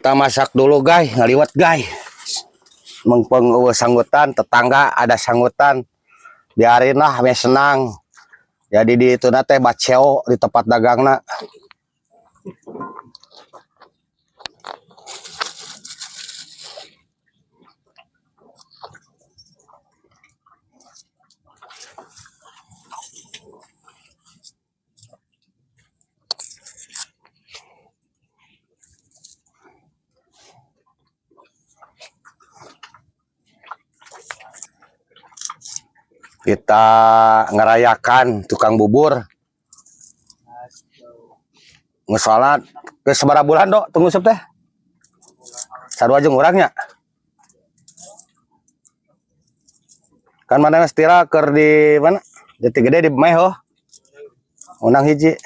Kita masak dulu guys, ngaliwat guys. Mengpeng eueuh sanggutan, tetangga ada sanggutan. Biarin lah, me senang. Jadi di itu teh baceo di tempat dagangna. Kita ngerayakan tukang bubur. Ngesolat ke sabaraha bulan dok tunggu sep teh. Sarua jeung urangnya. Kan mana stira keur di mana? Jati Gede di Meh oh. Unang hiji.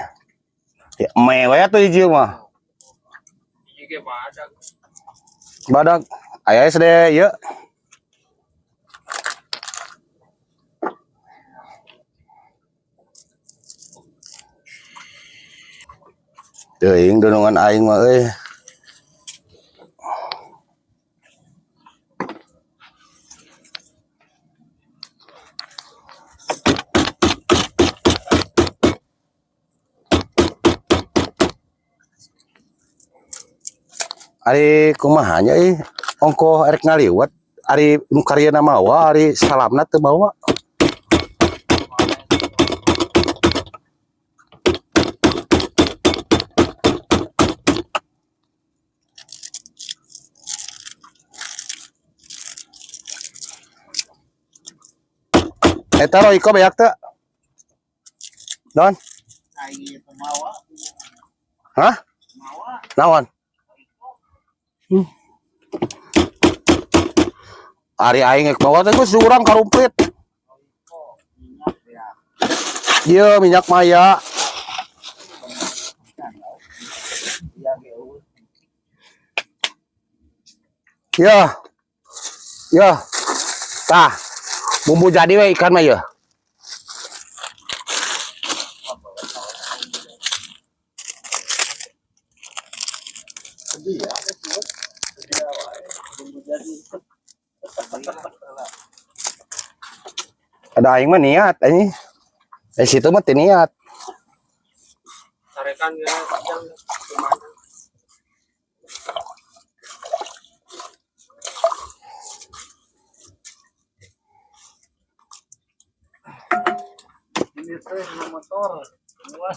Ya, meh we atuh hiji mah. Hiji ge badak. Badak. Aya SD ieu. Teuing dunungan aing mah euy. Ari kumaha nya euy, ongkoh erek ngaliwet, ari nu karieuna mawa, ari salamna teu mawa. Eta Royco beak teu? Don? Aing itu mawa. Hah? Mawa. Naon? Ari aing rek mawa teh geus urang karumpit. Minyak ya. Ieu minyak maya. Iya ge eueuh. Ya. Ya. Tah. Bumbu jadi we ikan mah ya. Sedih ya. Sedih wae. Bumbu jadi. Ada aing mah niat anjing. Eh situ mah teu niat. Tarekan geura jang kumaha. Ini teh motor. Wah.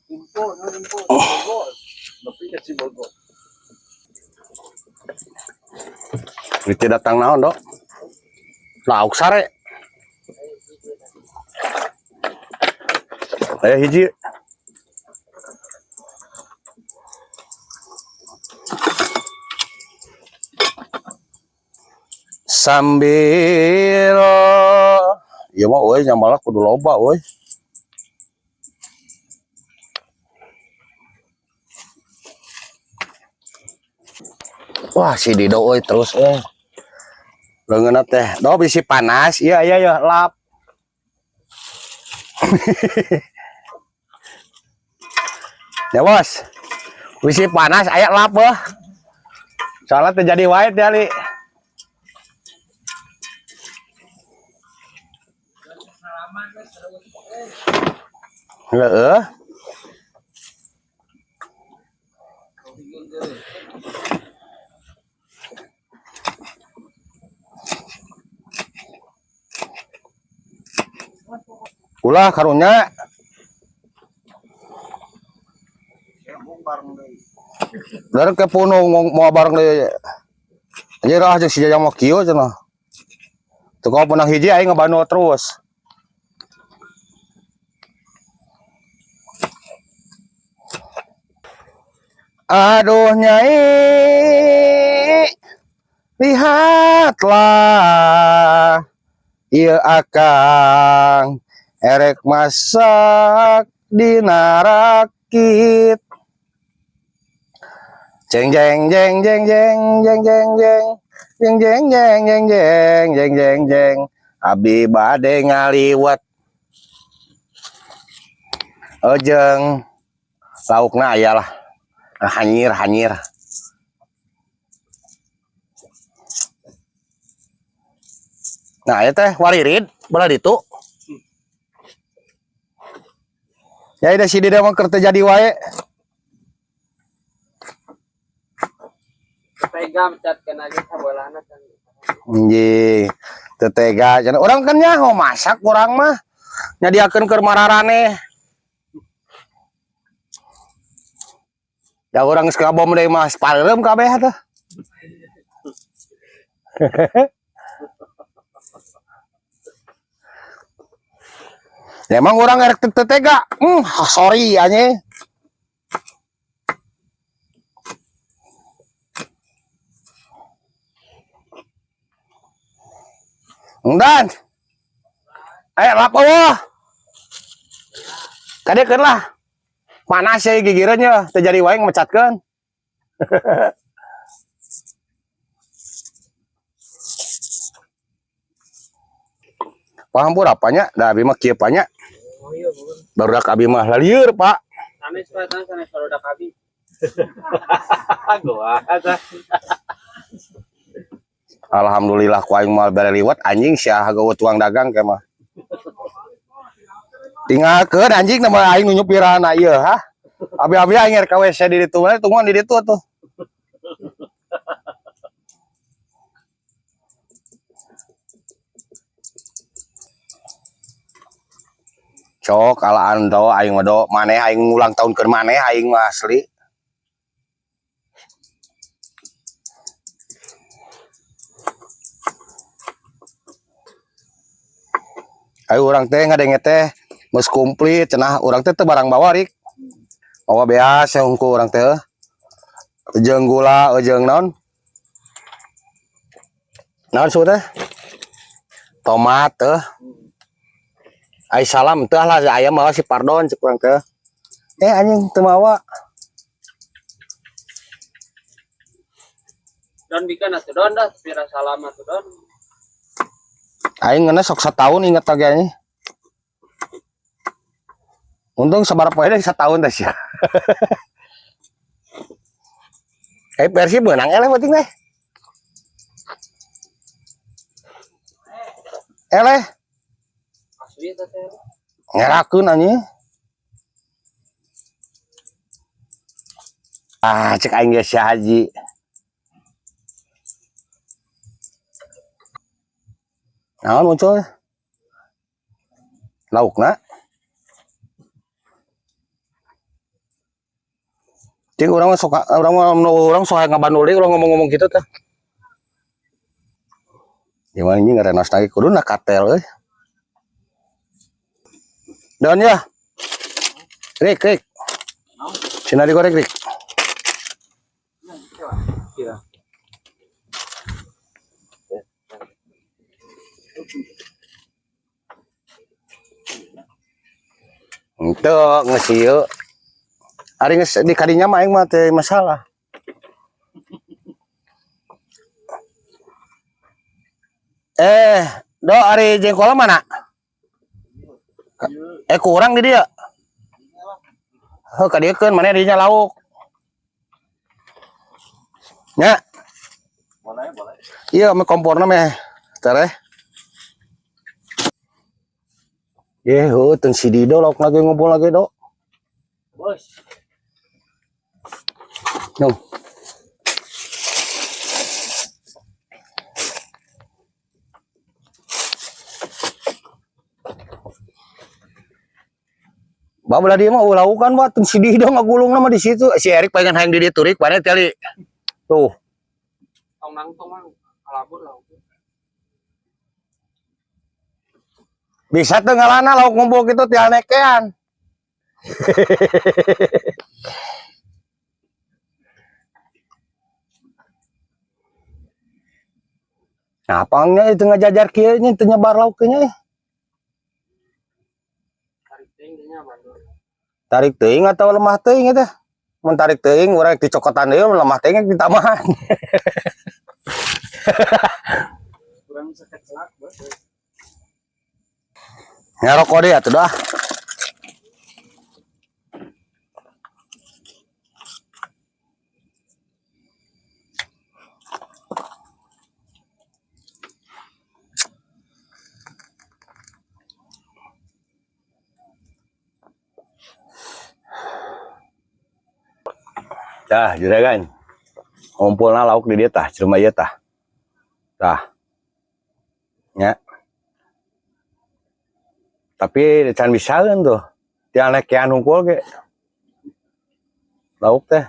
Info, no info, Bogor. Nepi ka Cibogor. Itu datang naon, Dok? Lauk sare. Aya hiji. Sambil ieu mah euy nyambalna kudu loba euy. Wah, si Dido euy terus euy. Leungeunna teh, do bisi panas. Iya iya iya, lap. Ya bos. Bisi panas aya lap beuh. Soalnya terjadi wae teh Ali. Heeh. Ulah karunya. Dari ke puno mau bareng deui. Anjir ah jeung si Jajang mah kieu cenah. Teu kau menang hiji aing ngebantu terus. Aduh nyai, lihatlah, ieu akang erek masak dina rakit. Jeng jeng jeng jeng jeng jeng jeng jeng jeng jeng jeng jeng jeng jeng jeng jeng. Abi bade ngaliwat. Jeung laukna aya lah. Hanyir hanyir. Nah, ieu teh waririd belah ditu. Ya da si Dida mah keur teu jadi wae. Tega mecat kena lagi sabolana kan. Anjing, teu tega cenah. Urang kan nyaho masak urang mah. Nyadiakeun keur mararaneh. Da urang geus ngabom deui mah pareureum kabeh atuh. Ya, emang urang erek teu tega. Sorry anjing. Dan. Ayo lap eueuh. Kadekeun lah. Panas ya gigireun nya, teu jadi wae mecatkeun. Paham apanya? Da abi mah kieu nya. Oh iya, bukan. Barudak abi mah lalieur, Pak. Sanes Pak, sanes sanes barudak abi. Gua ada. Alhamdulillah ku aing moal bere liwat anjing sia gawe tuang dagang ke mah. Tinggalkeun anjing nama aing nu nyupirana ieu ha. Abi-abi aing rek ka WC di ditu we tungguan di ditu atuh. Cok alaan do aing mah do maneh aing ngulang tahun keur maneh aing mah asli. Ayo urang teh ngadenge teh geus komplit cenah urang teh teu barang bawa rik. Bawa beas ya hungkul urang teh. Jeung gula jeung naon? Naon sebut teh? Tomat teh. Ai salam teh lah aya mawa si pardon cek urang teh. Anjing teu mawa. Don bikan atuh don dah, pira salam atuh don. Aing ngeuna sok satahun inget lagi anjing. Untung sabaraha poe deui satahun teh sia. Persib meunang eleh penting teh. Eleh. Asli teh teh. Ngerakeun anjing. Ah, cek aing ge si Haji. Naon muncul? Laukna. Cing urang mah sok urang mah urang sok ngabanduli urang ngomong-ngomong gitu teh. Gimana ini ngerenos lagi kudu na katel euy. Don ya. Rik, Rik. Sina digoreng, Rik. Iya. Henteu geus ieu. Ari geus di kadinya mah aing mah teu masalah. Do ari jengkolna mana? Kurang di dia. Heuh, ka dieu keun maneh dinya lauk. Nya. Boleh, boleh. Iya, meh komporna meh. Tereh. Heuh, teu si Dido lauk lagi ngumpul lagi, Do. Bos. Nyong. Babelah dia mah ulah laukan buat si Dido ngagulung nama di situ. Si Erik pengen hayang di ditu Rik, pane teli. Tuh. Tong nang tong mang kalabur lauk. Bisa tuh ngalana lauk ngumpul gitu tial nekean. Nah, apangnya itu ngajajar kieu nya teu nyebar lauk nya. Tarik teuing nya bandul. Tarik teuing atau lemah teuing eta? Mun tarik teuing urang dicokotan deui lemah teuing ditambahan. Kurang sekecelak, Bos. Ngarokok deh atuh dah. Tah, juragan. Ngumpulna lauk di dieu tah, cuma ieu tah. Tah. Nya. Tapi can bisaeun tuh. Tiang nekean hungkul ge. Lauk teh.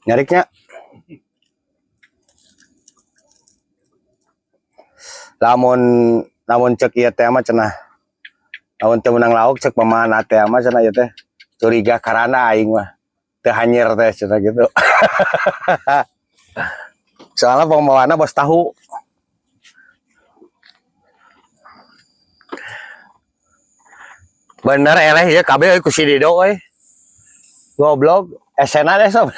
Nyariknya. Lamun lamun cek ieu teh mah cenah. Lamun teu meunang lauk cek pamana teh mah cenah ieu teh. Curiga karana aing mah. Teu hanyir teh cenah gitu. Soalnya pembawaannya bos tahu. Bener eleh ya kabeh ku si Dido euy. Goblok, esena deh sob.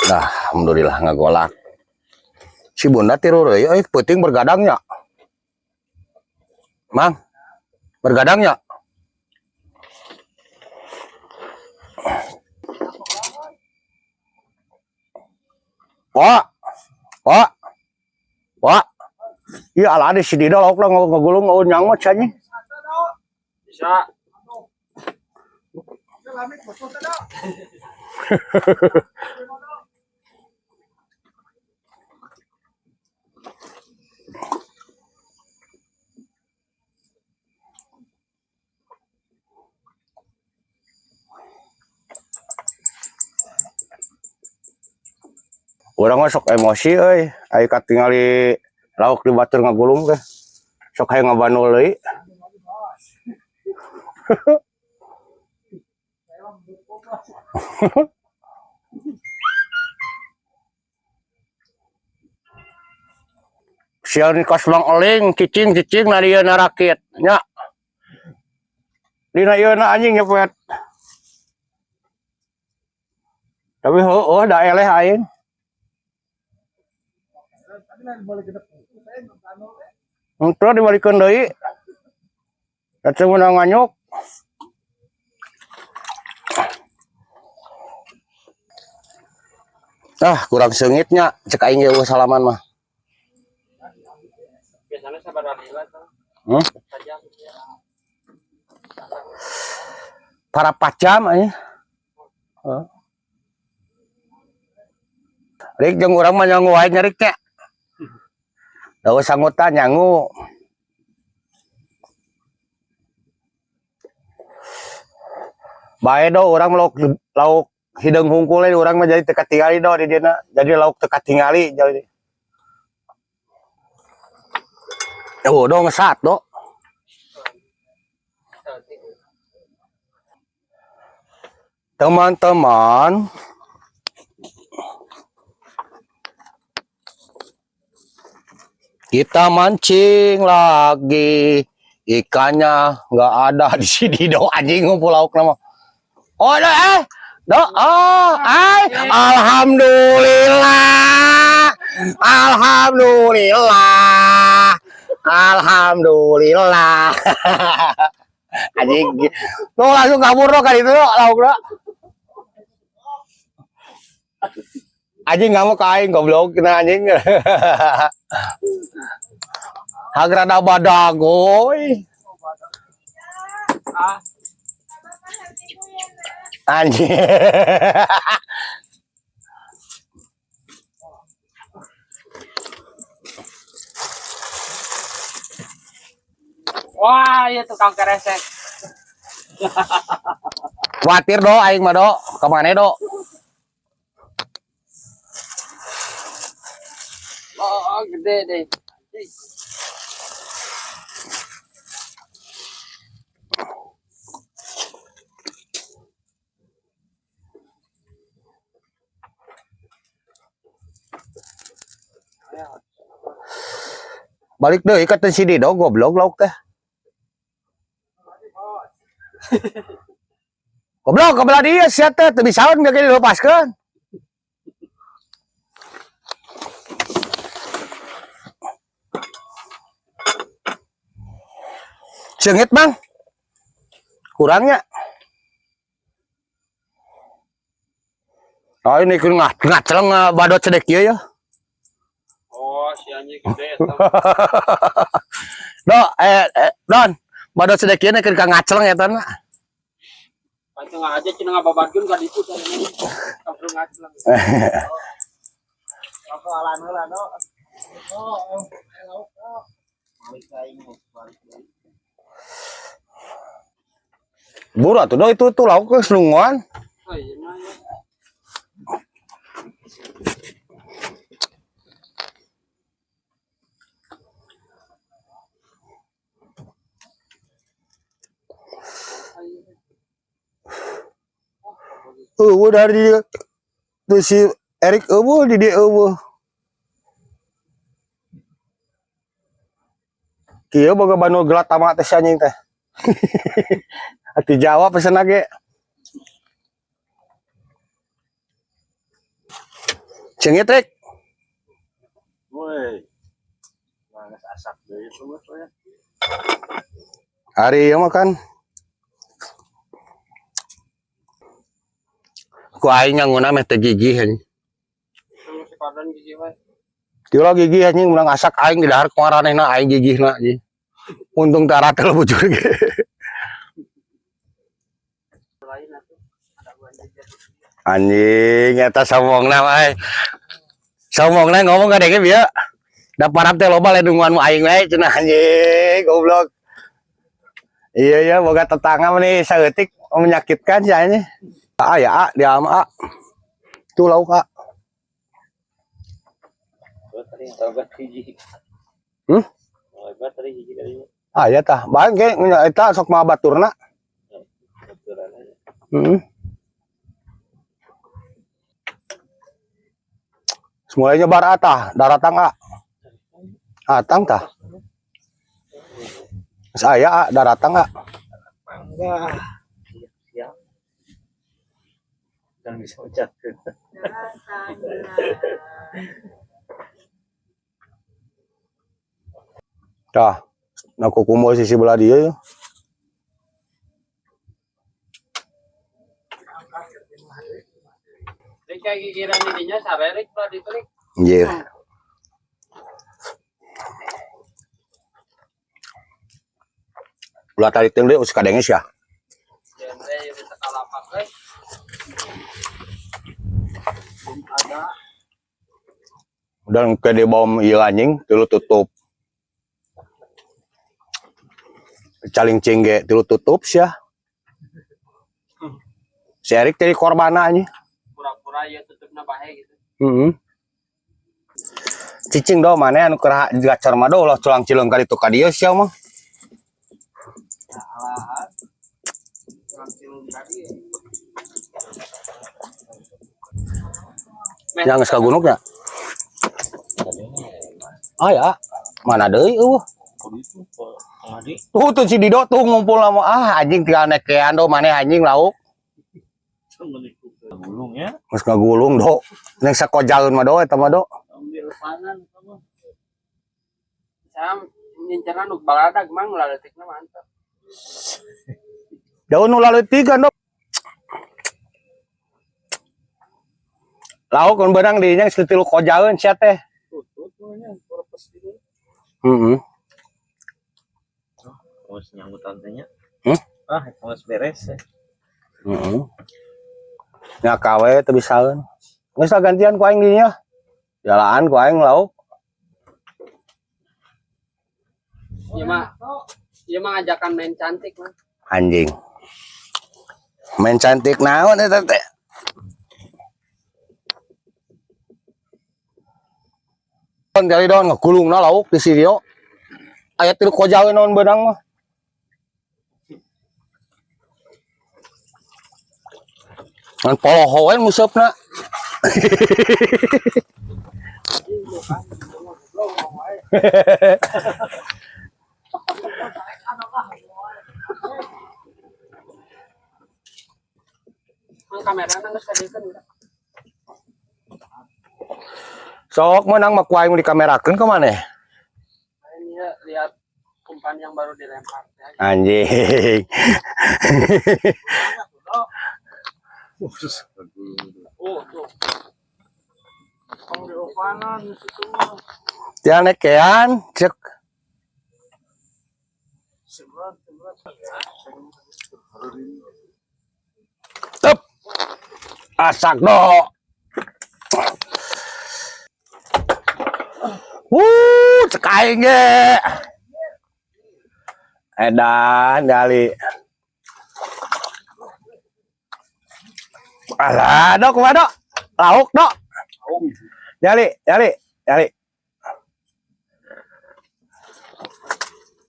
Nah, alhamdulillah ngagolak. Si bunda tidur euy, euy peuting bergadangnya. Mang, bergadangnya. Wah, wah, wah. Iya ala ada si Dido lauk lah ngegulung nyang mah cenah. Bisa. Urang mah sok emosi euy, aya katingali lauk di batur ngagulung teh. Sok hayang ngabanul deui. Sial ni kos mang eling cicing-cicing na dieu na rakit nya. Dina ieu na anjing nyepet. Tapi heueuh da eleh aing. Engke dibalikeun deui. Eta meunang nganyuk. Ah, kurang seungitnya cek aing ge eueuh salaman mah. Biasanya sabar lila tuh. Hmm? Sajam ya. Para pacam anjing. Heeh. Rik jeung urang mah nyangu wae nyarik nya. Dawa sanggutan nyangu. Bae do urang lauk lauk hideung hungkul we urang mah jadi teu katingali do di dieuna. Jadi lauk teu katingali jadi. Oh, do ngesat do. Teman-teman, kita mancing lagi. Ikannya nggak ada di sini do anjing ngumpul lauk nama. Oh, do eh. Do, oh, ay, alhamdulillah. Alhamdulillah. Alhamdulillah. Anjing. Lo langsung kabur do kan itu do, lauk do. Anjing nggak mau ke aing goblok kena anjing. Hagrada badagoy. Ah, Anjing. Wah, iya tukang keresek. Khawatir do aing mah do, kemana do? Oh, gede deh. Balik deui ka teh si Dido goblok lauk teh. Goblok kebelah dia sia teh teu bisaeun ge dilepaskeun. Seungit bang. Kurangnya. Oh ini keur ngaceleng badot cedek ieu ya. Oh, si anjing gede eta. Do, Don, badot sedekieun keur ka ngaceleng eta na. Pancing aja cenah ngababarkeun ka ditu teh. Kabur ngaceleng. Aku alan heula do. Oh, lauk. Oh. Balik aing balik deui. Buru atuh do itu tuh lauk geus nungguan. Oh iya nah ya. Eueuh dari tuh si Erik eueuh di dieu eueuh. Kieu boga bandul gelat tama teh si anjing teh. Atuh jawab pesan ge. Cengit Rek. Woi. Geus asak deui tuh ya. Ari ieu mah kan. Ku aing nyanguna meh teu gigih anjing. Tunggu si Kordon gigi we. Teu gigih anjing urang asak aing di dahar ku maranehna aing gigihna anjing. Untung tara teu bujur ge. Lain atuh. Ada gua anjing. Anjing eta sombongna mah euy. Sombongna ngomong ka denge bieu. Da parab teh loba ledungan mu aing we cenah anjing goblok. Iya iya boga tetangga mah nih saeutik menyakitkan sih anjing. Ah ya ah dia mah ah. Tuh lauk ah. Tadi tobat hiji. Hmm? Tobat tadi hiji kali. Ah ya tah, bae ge eta sok mah baturna. Aturan aja. Heeh. Mulai nyebar atah, daratang ah. Atang tah. Saya ah, daratang ah. Enggak. Siap. Dan bisa ucapkan. Tah, nah kukumbul sisi belah dia ya. Rek kayak gigiran ininya sarerik lah diterik. Anjir. Ulah tarik deui us kadenge sia. Genre bisa kalapak euy. Belum ada. Dan ke di bom ieu anjing tilu tutup. Caling cingge tilu tutup sia. Si Erik jadi korbana anjing. Pura-pura ya tutupna bahe gitu. Heeh. Cicing do mana anu keur gacor mah do ulah culang cileung ka ditu ka dieu sia mah. Alahan. Kurang cilung tadi. Meh, Yang geus ka gunungnya. Ah ya, mana deui eueuh. Tuh tuh si Dido tuh ngumpul sama ah anjing tinggal nekean do maneh anjing lauk. Gulung ya. Geus ngagulung do. Neng sakojaeun mah do eta mah do. Ambil panan kamu. Saya ngincerna nu baladag mang laletikna mantap. Daun nu laleutik do. Lauk kun beunang di nya geus tilu kojaeun sia teh. Tutut namanya, purpose gitu. Heeh. Kamu nyambut tantenya. Hmm? Ah, kamu beres ya. Heeh. Nya kawe teu bisaeun. Geus lah gantian ku aing di nya. Jalaan ku aing lauk. Ieu mah ajakan main cantik mah. Anjing. Main cantik naon eta teh? Don kali don ngegulungna lauk di sieu. Aya tilu kojaeun naon beunang mah. Ngan poloho we museupna. Mang kamera nang geus kadiekeun udah. Sok menang mah ku aing dikamerakeun ka maneh? Ini ya, lihat umpan yang baru dilempar ya. Anjing. Oh, tuh. Kamu di upanan situ mah. Tiang nekean cek. Tep. Asak do. Wuh, cek aing ge. Edan gali. Alah, dok, kumaha dok? Lauk dok. Jali, jali, jali.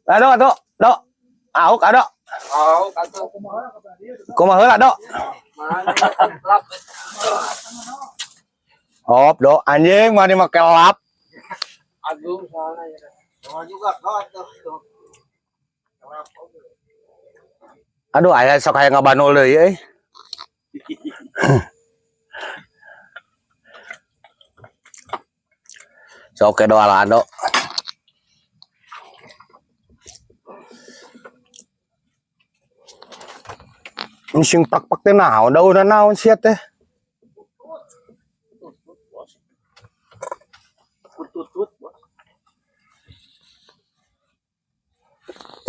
Lah dok, dok, dok. Auk adok. Auk atuh. Kumaha heula dok? Mana lap. Hop, dok, anjing mana make lap. Agung soalnya ya. Sama juga kau tuh. Aduh, aya sok aya ngabanul deui euy. Sok ke doa lah, dok. Ini sing pak-pak teh naon, daunna naon sia teh? Kututut, bos.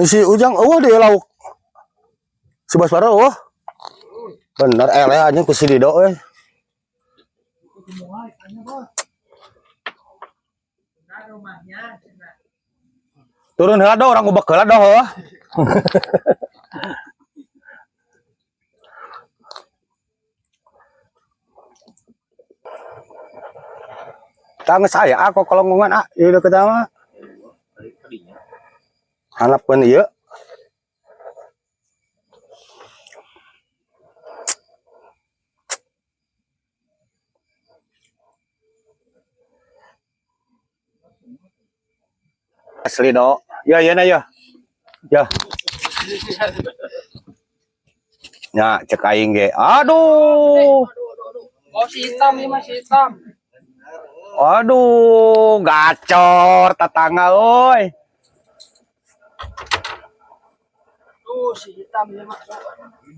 Si Ujang eueuh deui lauk. Si Bos Baro eueuh. Bener eleh anjing ku si Dido euy. Turun heula do, urang ngubek heula do heuh. Tah geus aya ah kokolongongan ah ieu deukeut mah. Hanapeun ieu. Asli do. Ya ya na ya. Ya. Ya cek aing ge. Aduh. Oh, si hitam ini mah si hitam. Aduh, gacor tetangga euy. Tuh, si hitam ini mah.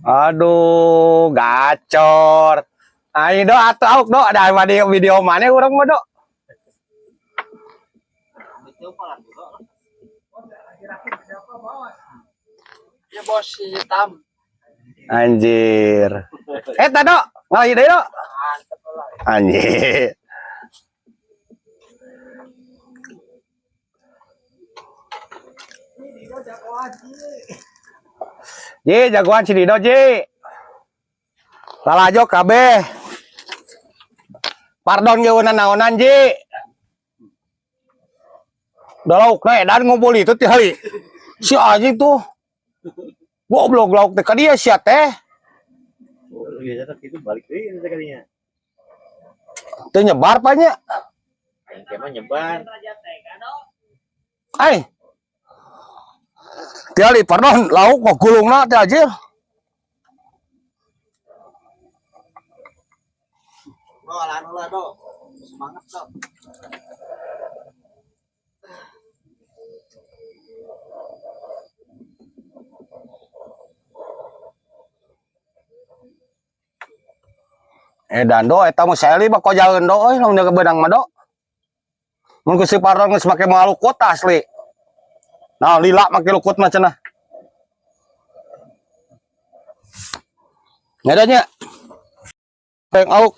Aduh, gacor. Ayo do atuh auk do ada video video mana urang mah do. Ya bos si hitam. Anjir. Eh do, ngalih deui do. Mantep lah. Anjir. Ji, jagoan si Dido, Ji. Lalajo kabeh. Pardon ge naonan, Ji. Udah lauk na edan ngumpul itu ti hari. Si anjing tuh. Goblok lauk teh ka dia sia teh. Biasa itu balik deui sekalinya. Teu nyebar panya. Yang kemah nyebar. Ai. Tiali pardon lauk kok gulungna teh anjir. Bro, alan ulah do. Semangat do. Edan do eta mah Seli mah kojaeun do euy lamun jaga beunang mah do. Mun ku si Pardon geus make moal lukut asli. Nah, lila make lukut mah cenah. Nya Peng auk.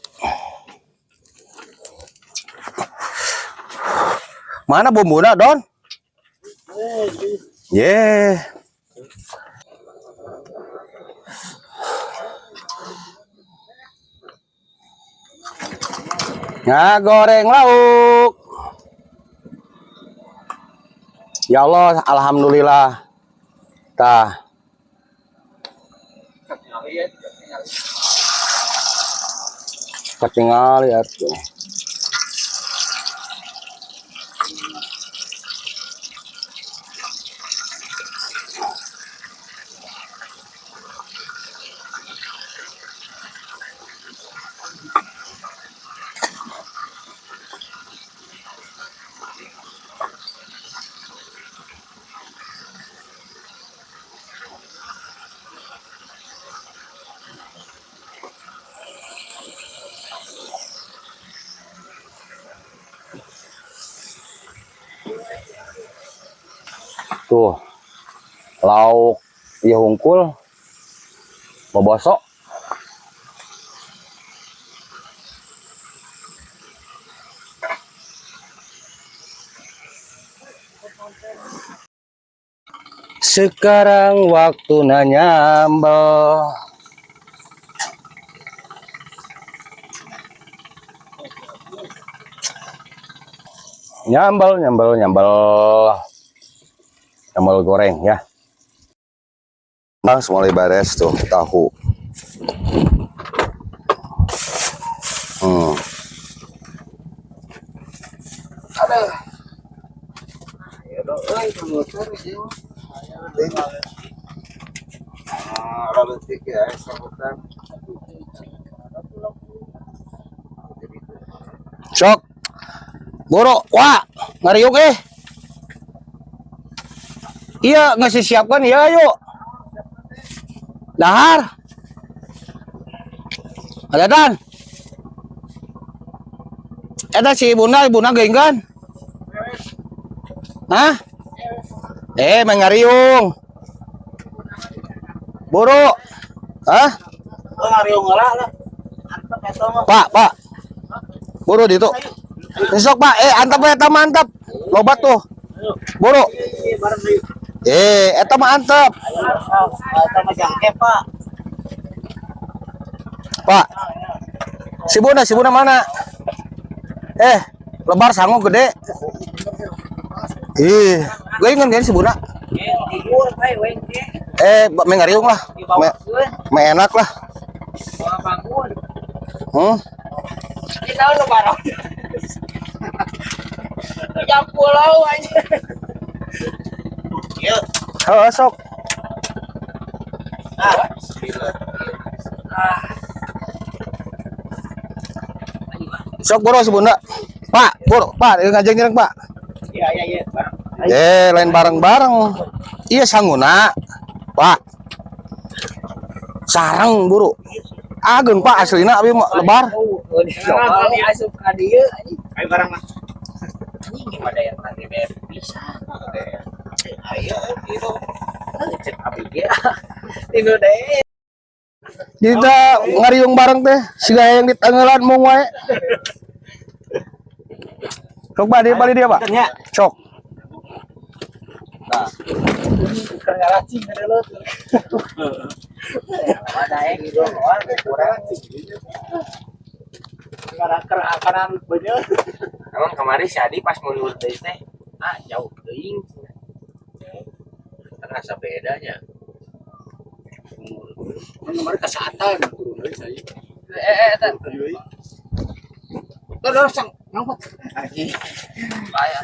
Mana bumbuna, Don? Ye. Nah, goreng lauk. Ya Allah, alhamdulillah. Tah, ketinggal ya tuh. Tuh. Lauk ieu hungkul. Boboso. Sekarang waktu nyambel. Nyambel, nyambel, nyambel. Nyambel goreng ya. Bang, mulai beres tuh tahu. Ya euy, Ah, leutik ya sambutan. Sok. Boro, wah, ngariuk eh. Iya, ngasih siapkan ya, ayo. Dahar. Ada dan. Eta si Bunda, Bunda geuing. Hah? Eh, main ngariung. Boro. Hah? Oh, ngariung lah lah. Antep eta mah. Pak, Pak. Boro di itu. Besok, Pak. Eh, antep eta mantap. Loba tuh. Boro. Eh, eta mah antep. Eta mah jangke, Pak. Pak. Si Bunda mana? Eh, lebar sangu gede. Ih, geuingan kan si Bunda. Eh, main ngariung lah. Me enak lah. Bangun. Hmm? Ini tahu lu barang. Jam pulau aja. Iya. Heeh, sok. Ah, bismillah. Sok boro si Bunda. Pak, boro, Pak, ngajeng nyereng, Pak. Iya, iya, iya. Bareng. Eh, lain bareng-bareng. Iya sanguna. Pak. Sarang buru. Ageung Pak aslina abi mah lebar. Coba asup ka dieu anjing. Ayo bareng lah. Anjing gimana yang tadi bisa. Ayo, gitu. Cek abi ge. Tinu deh. Kita ngariung bareng teh, siga yang ditanggelan mung wae. Sok Pak, dia balik dia, Pak. Ya. Sok. Keur ngaracing ada lo. Ada yang gitu Kurang. Karakter akanan bener. Emang kemarin si Adi pas mau lurus deui teh, ah jauh teuing. Terasa bedanya. Kan kemarin kesehatan turun deui saya. Eh eh eh Terus sang ngangkut. Anjing. bahaya.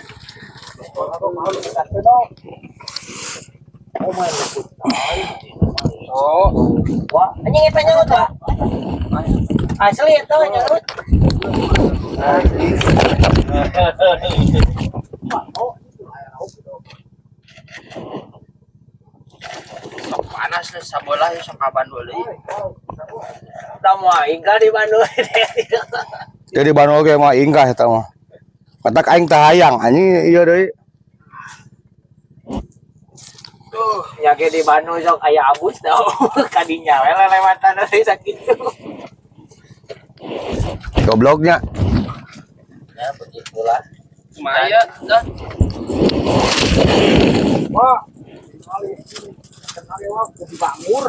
Oh, wah, anjing eta nyaut, Pak. Asli eta nyaut. Sok panas nih sabolah ya sok ka Bandung deui. Udah mau ingkah di Bandung. Jadi Bandung ge mah ingkah eta mah. Matak aing teh hayang anjing ieu deui. Tuh, nya ge di Bandung sok aya abus tau. Kadinya we lelewatan deui sakitu. Gobloknya. Ya begitulah. Lumayan, dah. Wah, kenali wah, kopi banggur.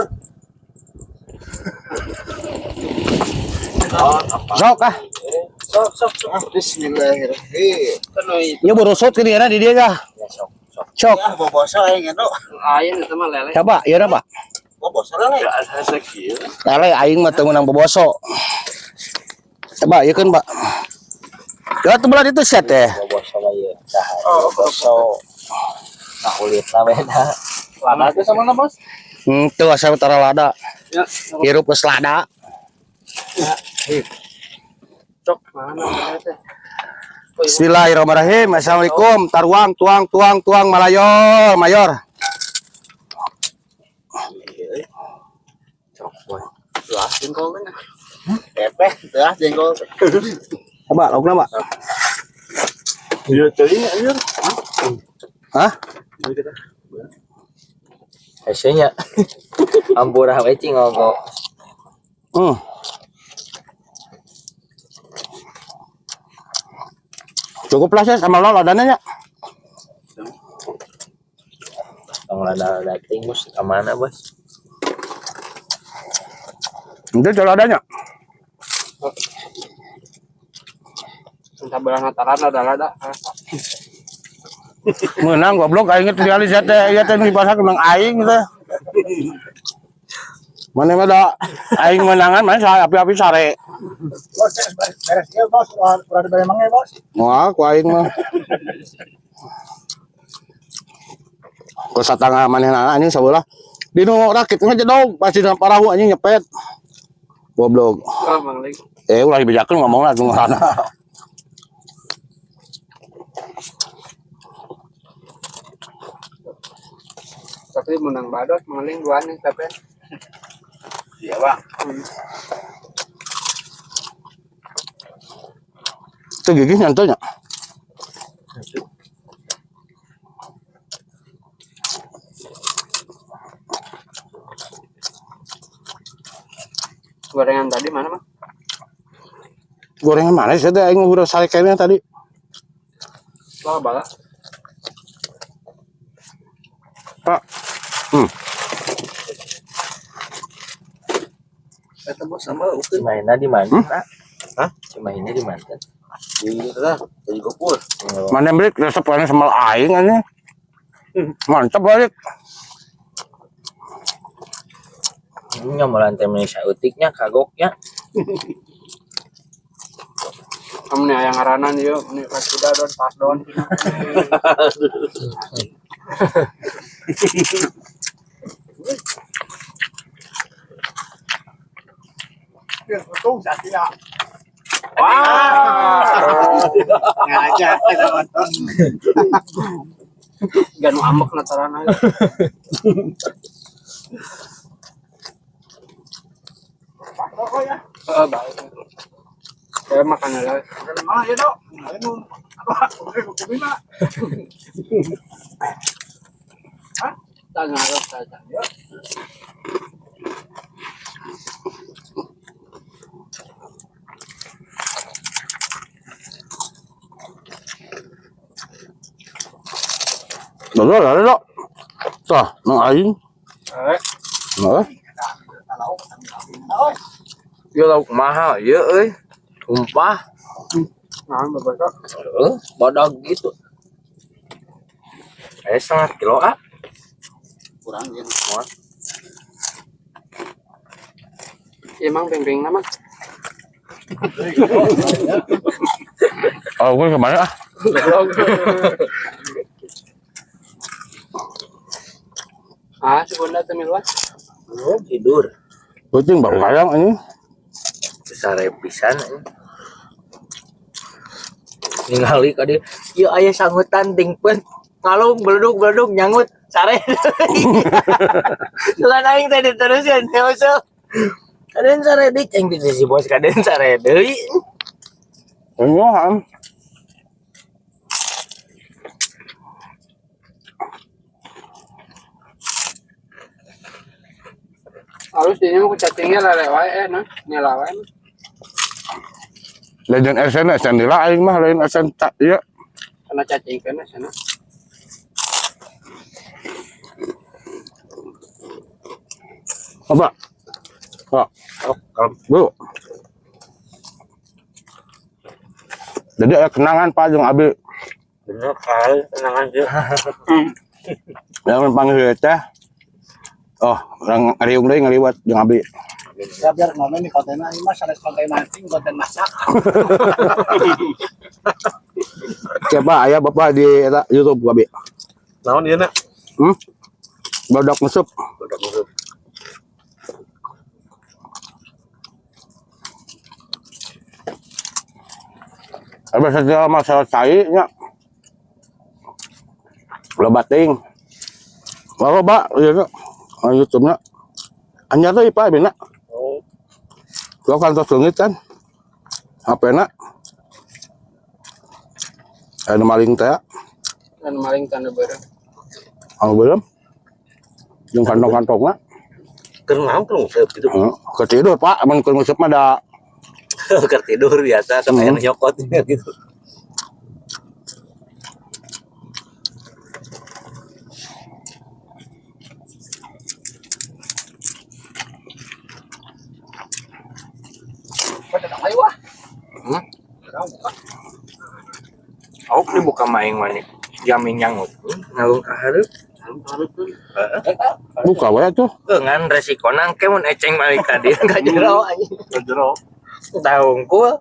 Sok ah. Sok sok sok. Bismillahirrahmanirrahim. Ieu borosot ke dieu di dieu kah. Ya sok sok. Sok. Ya, boboso aing anu. Ayeuna eta mah lele. Coba ieu Pak. Boboso lah. Lele aing mah teu meunang boboso. Coba ieu kan, Pak. Ya tuh belah itu set teh. Boboso lah ieu. Oh, boboso. Nah, kulitna beda. Lada tuh sama bos? Tuh asal tara lada. Ya. Hirup geus lada. Cok, mana teh? Bismillahirrahmanirrahim. Assalamualaikum. Taruang, tuang, tuang, tuang, malayor, mayor. Cok, boy. Wah, jengkol kan. Tepeh, teh jengkol. Coba, laukna, Pak. Iya, teuing anjir. Hah? Hesenya. Ampura we cing ngogok. Cukup lah sih sama lo ladanya ya. Tong lada-lada ting bos ka mana bos? Itu ladanya. Sabelah nataran lada-lada. Menang goblok aing teh diali sia teh ieu teh nu dipasak menang aing teh. Mana mah da aing menangan mana saya api-api sare. Bos, beres ieu bos, ulah dibere mange bos. Moal ku aing mah. Ku satangah manehna anjing sabelah. Di nu rakit ngejedog pasti dalam parahu anjing nyepet. Goblok. Oh, Mang Ling. Eh ulah dibejakeun ngomong lah ngaranna. Tapi menang badot, Mang Ling dua nih tapi. Iya, Bang. Itu gigih nyantunya. Gorengan tadi mana, Mang? Gorengan mana sih teh aing udah sare kayaknya tadi. Wah, bala. Pak. Eta bos sama oke. Cimahina di mana? Hmm? Hah? Cimahina di mana? Di eta di Gopur. Mana beli resep kayaknya sambal aing anjing. Mantap balik. Ini nyamulan teh Malaysia eutiknya kagoknya. Kamu nih ayang ngaranan ieu, nih kasuda don pas don. Ngajak nonton. Ganu ambek natarana. Heeh, baik. Saya makan aja. Ah, ya dok. Aduh, aduh, Tanya tanya. Lho lho lho. Tah, nang aing. Eh, Nah, Ieu lauk mahal ieu euy. Tumpah. nah, bapak. Heeh, bodoh gitu. Eh setengah kilo ah. Kurang ya. Emang ping-ping nama. oh gue kemana ah? Ah, si bunda teh miluan. Belum tidur. Kucing baru kayang ini. Besar pisan anjing. Ningali ka dieu, ieu aya sangutan ting pen ngalung beledug-beledug nyangut sare. Lan aing teh diteruskeun ya usul. Kaden sare deui ceng di si bos kaden sare deui. Ini kan. Halus ini mah cacingnya lele wae eh nah, nyala wae. Legend SN SN lah aing mah lain SN tak iya. Karena cacing kena sana. Apa? Pak, Oh, kalau Bu. Jadi ada kenangan Pak jeung Abi. bener kali tenang aja. Yang panggil teh. Oh, orang riung deui ngaliwat jeung Abi. Ya biar ngomen di konten ini mas ada konten mancing, konten masak. Siapa ayah bapak di eta YouTube ku Abi? Naon ieu na? Hmm? Badak musup. Bodoh musuh. Apa saja masalah cai nya. Loba teuing. Loba ieu teh. YouTube-nya. Anyar teh Pak bina. Oh, Lo kantor leungit kan. HP-na. Ada maling teh. Dan maling tanda bareng. Anu belum. Jeung kantong-kantongna. Keur naon keur nguseup gitu. Heeh, ketidur Pak, amun keur nguseup mah da Keur tidur biasa sampai Hmm. nyokot gitu. Hmm? Awak dibuka maing mana? Jamin nyangut. Ngalung ka hareup. buka wae tuh. Ngan resiko nangke mun eceng balik tadi ka jero anjing. Ka jero. Tahungkul.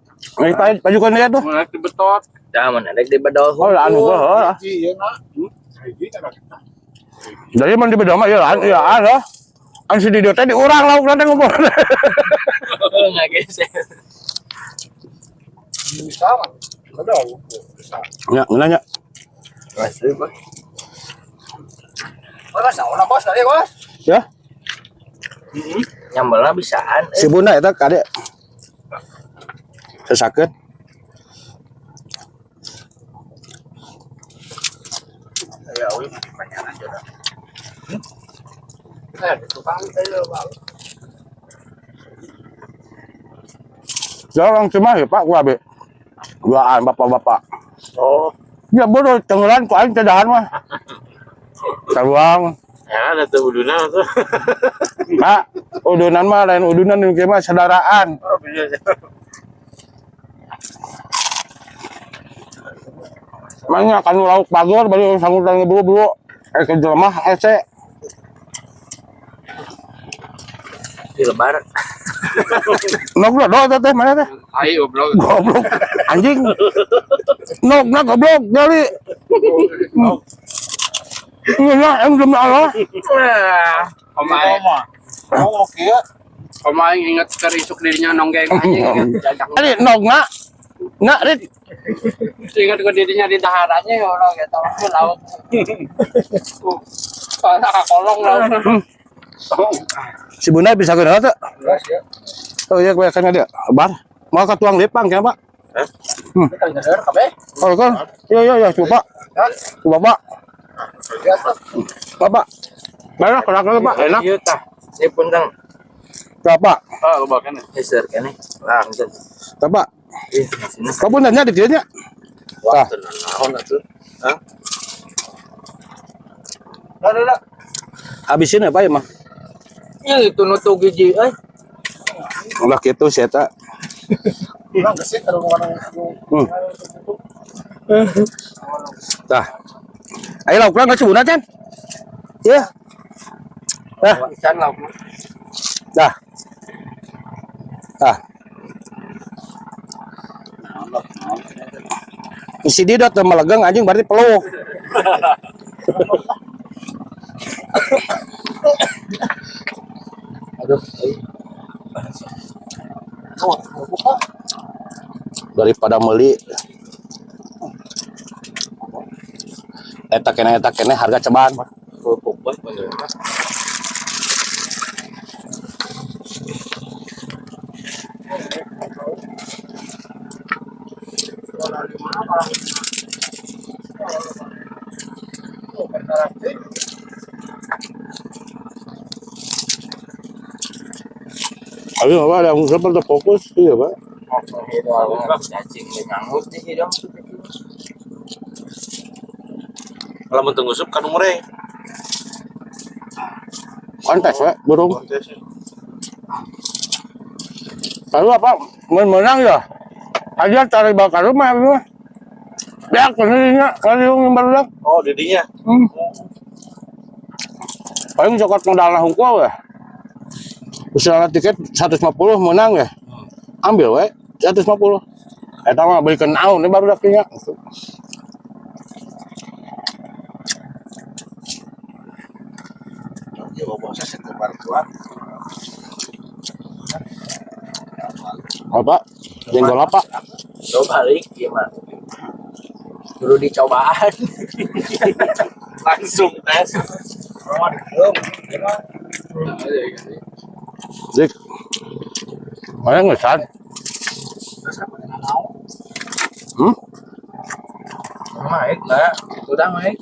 Ini Pak, pajukan dia tuh. Mun dibetot. Tah mun arek dibedol. Oh, lah anu gua heuh. Jadi mun di mah ieu an ieu an heuh. An si Didio teh di urang lauk nanti ngumpul. Ngageser. Bisa mah. Ada bisa. Nya, nanya. Asli, Pak. Bos, sauna bos tadi bos. Ya, Nyambelna bisaan. si Bunda eta kade. Sesakeun. Ya, euy, banyak aja dah. Eh, tukang tadi bang. Ya orang Cimahi Pak gua be. Duaan bapak-bapak. Oh, Ya bodoh tenggelan ku aing teh dahan mah. Saruang. ya ada tuh uduna tuh. Pak, udunan mah lain udunan nu kieu mah sadaraan. Oh, bisa. Mangga kanu lauk bagor bari sanggutan ngeburu-buru. Eh ke jelema hese. Di lebar. Nog do teh teh mana teh? Ayo goblok. Goblok. Anjing. Nog na goblok dari. Iya, em demi Allah. Nah, Omae. Oh, oke. Omae inget keur isuk dirinya nonggeng anjing inget. Ari nog na. Na rit. Inget ke dirinya di daharannya ya Allah gitu lauk. Soalnya kolong lauk. Si Bunda bisa kenal teh? Jelas ya. Oh iya, gue akan dia. Bar. Mau ke tuang lipang kan, Pak? Ini kali ngeser kabeh. Oh, kan. Iya, iya, iya, coba. Coba, Pak. Ya, terus. Bapak. Baiklah, kenal Pak. Enak. Iya tah. Ini pun Kang. Coba, Pak. Ah, lu bahkan. Geser kene. Lah, punten. Coba. Ih, sini. Kau pun nanya di dia nya. Wah, Tah. tenang naon atuh. Hah? Dah, dah, dah. Habisin ya, Pak ya, mah. Ya itu nutu giji euy. Ulah gitu sih eta. Urang gesit terus ngomong. Hmm. Tah. Ayo lauk lah nggak Bunda, Chan. Iya. Tah, Ikan lauk. tah. Tah. Si Didot teh melegeng anjing berarti peluk. Aduh, euy. Daripada beli eta kene harga ceban. Kerupuk bae bener. Ayo Pak, ada yang seperti fokus iya Pak. Cacing nyangut di hidung. Kalau mun teu nguseup kan umure. Kontes Pak, burung. Lalu apa? Menang ya? Aja cari bakar rumah itu. Ya, kesininya kali yang baru Oh, didinya. Hmm. Paling cokot modal hungkul ya. Misalnya tiket 150 menang ya. Ambil we 150. Eta mah belikan naon ini baru dakinya. Ya bosnya setebar tuan. Apa? Jenggol apa? Lo balik gimana? Dulu dicobaan. Langsung tes. Zik. Mana ngesan? Hmm? Naik lah. Udah naik.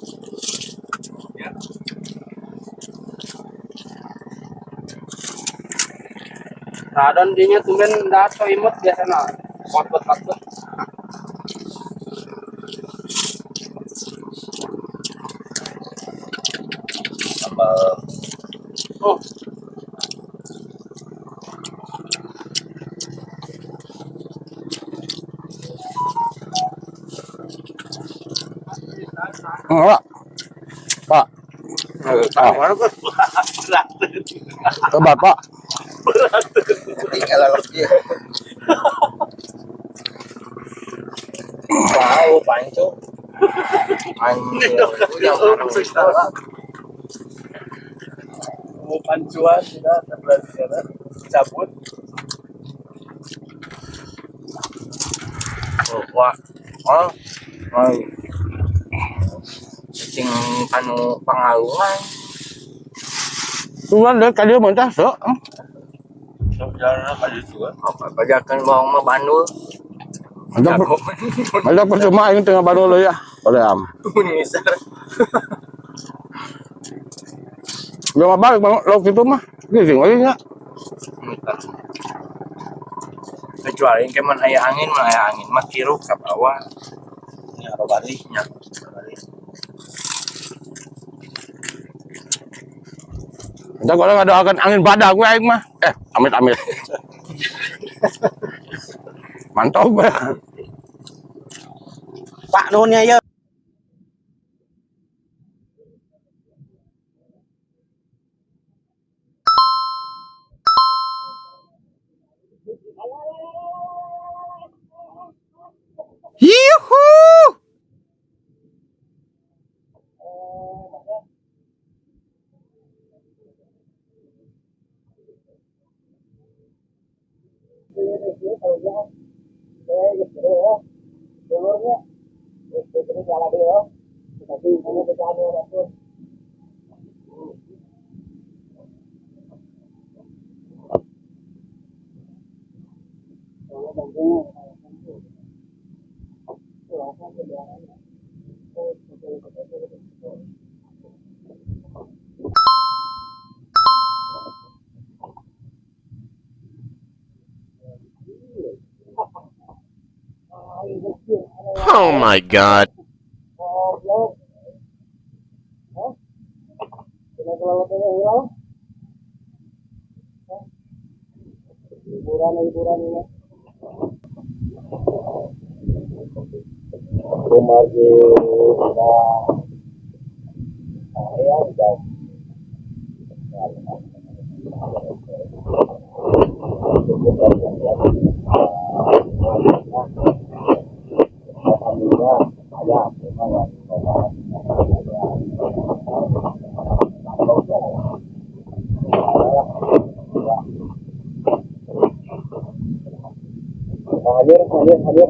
Radon dinya tumben dato imut biasana. Potpot-potpot. Sambal. Oh. Pak. Pak. Ah. Coba, Pak. Tinggal lagi. Wow, panco. Anjir. Mau pancuan sudah sebelah sana. Cabut. Oh, wah. Oh. Oh. Cing anu pangalungan. Cuman deh kadieu mentah sok. Jalan kali juga. Apa bajakan bawang mah bandul. Ada ada percuma aing tengah baru lo ya. Boleh am. Ngisar. Udah mah balik bang lauk itu mah. Giring we nya. Kecuali keman aya angin mah aya angin mah kiruh ka bawah. Ini apa balik? Nya. Entah kalau nggak doakan angin badak gue aing mah. Eh, amit amit. Mantap gue. Pak nuhunnya ya. Oh my god. Hadir, hadir, hadir.